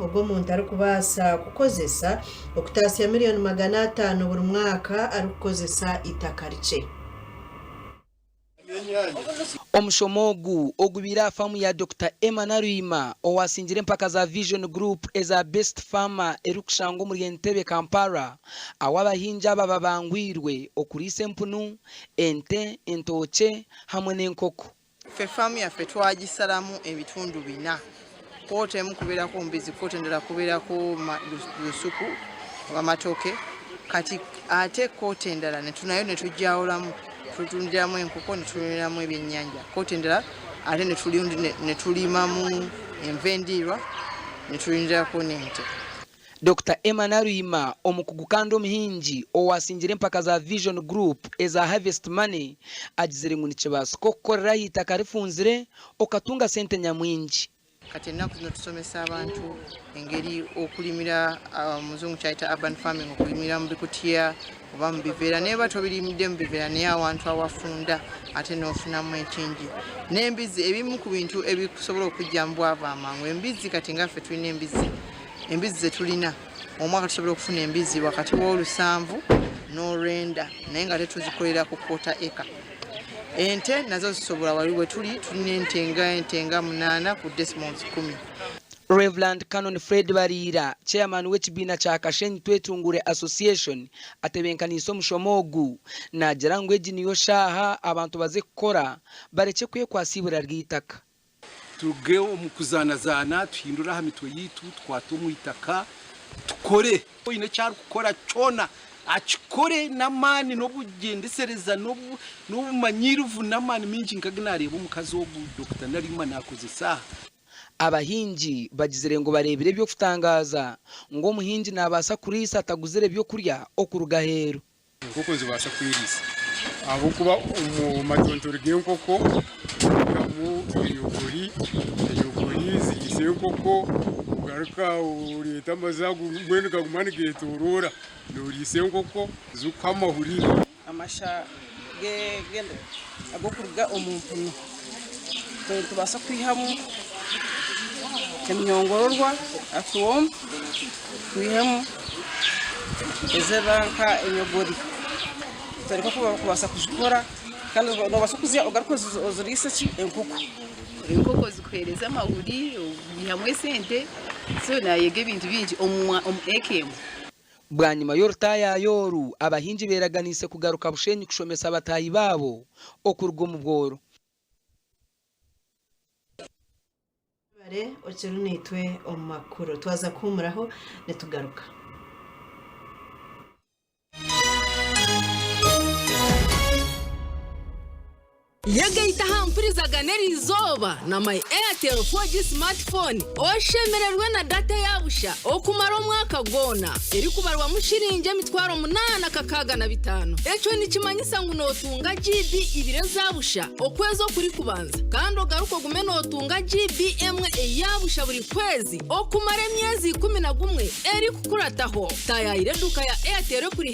ogu omuntu arikubaasa kukozesa okutaasya miriyoni 500 buri mwaka arikukozesa eitaka rikye. Omushomo ogu ogubaire aha faamu ya Dokita Emma Naluyima owasingire empaka za Vision Group eza Best Farmer erikushangwa omuri Entebbe, Kampala ahu abahingi aba babangwirwe okuriisa empunu, ente, entookye hamwe n'enkoko. Ffe faamu yaffe twagisalamu ebitundu bina, kkoota emu kubeerako mbizzi, kkoota endala kubeerako lusuku oba matooke kati ate kkoota endala nayo ne tugyawulamu tutundiramu enkoko ne tulundiramu ebyennyanja, kkoota endala ate ne tulimamu enva endiirwa ne tulindirako n'ente. Dokita Emma Naluyima, omukugu kandi omuhingi owasingire empaka za Vision Group eza Harvest Money agizire ngu nikibaasika okukorera aha itaka rifunzire okatunga sente nyamwingi. Kati ennaku zino tusomesa abantu engeri okulimira omuzungu kyayita urban farming okulimira mu bikutiya oba mu biveera naye ba tobirimidde mu biveera naye awantu awafunda ate n'ofunamu ekingi n'embizzi ebimu ku bintu ebikusobola okujja mu bwavu amangu embizzi kati nga ffe tulina embizzi embizzi zetulina omwaka tusobola okufuna embizzi wakati w'olusanvu n'olwenda naye nga tetuzikolera ku kota eka ente nazo zisobola wali wetuli tulina ente nga ente nga munaana ku decimals kumi Rev. Canon Fred Bariira, Chairman w'ekibiina kya Kashenyi Twetungure Association atebenkaniise omushomo ogu naagira ngu egi niyo shaaha abantu baze kukora barekye kwekwatsa eibura ry'eitaka. Turuge omu kuzaanazaana, tuhindure aha mitwe yaitu, tukwate omu itaka, tukore. Oine eki arikukora kyona akikore n'amaani n'obugyendesereza n'obumanyiirivu n'amaani maingi nk'agu naareeba omukazi ogu Dokita Nalima naakozesa aha. Abahingi bagizire ngu bareebire eby'okutangaaza ngu omuhingi naabaasa kuriisa ataguzire by'okurya okuruga aheeru. Enkoko nizibaasa kweriisa ahabw'okuba omu matontori g'enkoko oihamu enyogori, enyogori ziriisa enkoko ogaruka oreeta amazzi ago mbwenu gaguma nigetoroora noriisa enkoko zikuha amahuri. Amasha ag'okuruga omu mpunu nitubaasa kwihamu emyongororwa atuwomu twihemu eziba nka enyogori tutandike kubaasa kuzikora kandi noobaasa kuzirya ogaruke oziriise ki enkoko. Enkoko zikuheereza amahuri oihamu esente so naayega ebintu bingi omu eka emwe. Bwanyima y'orutaayaayo oru, abahingi beeraganiise kugaruka Bushenyi kushomesa bataahi baabo okuruga omu bworo. Webare okiri naitwe omu makuru. Twaza kuhuumuraho nitugaruka. Yegaita aha mpurizagana eri izooba na My Airtel 4G smartphone oshemererwe na data eya busha okumara omwaka gwona erikubarwamu shiringi 865,000. Ekyo nikimanyisa ngu nootunga GB ibiri eza busha okwezi okurikubanza kandi ogaruke ogume nootunga GB emwe eya busha buri kwezi okumara emyezi 11 erikukurataho. Taayaayira eduuka ya Airtel ekuri.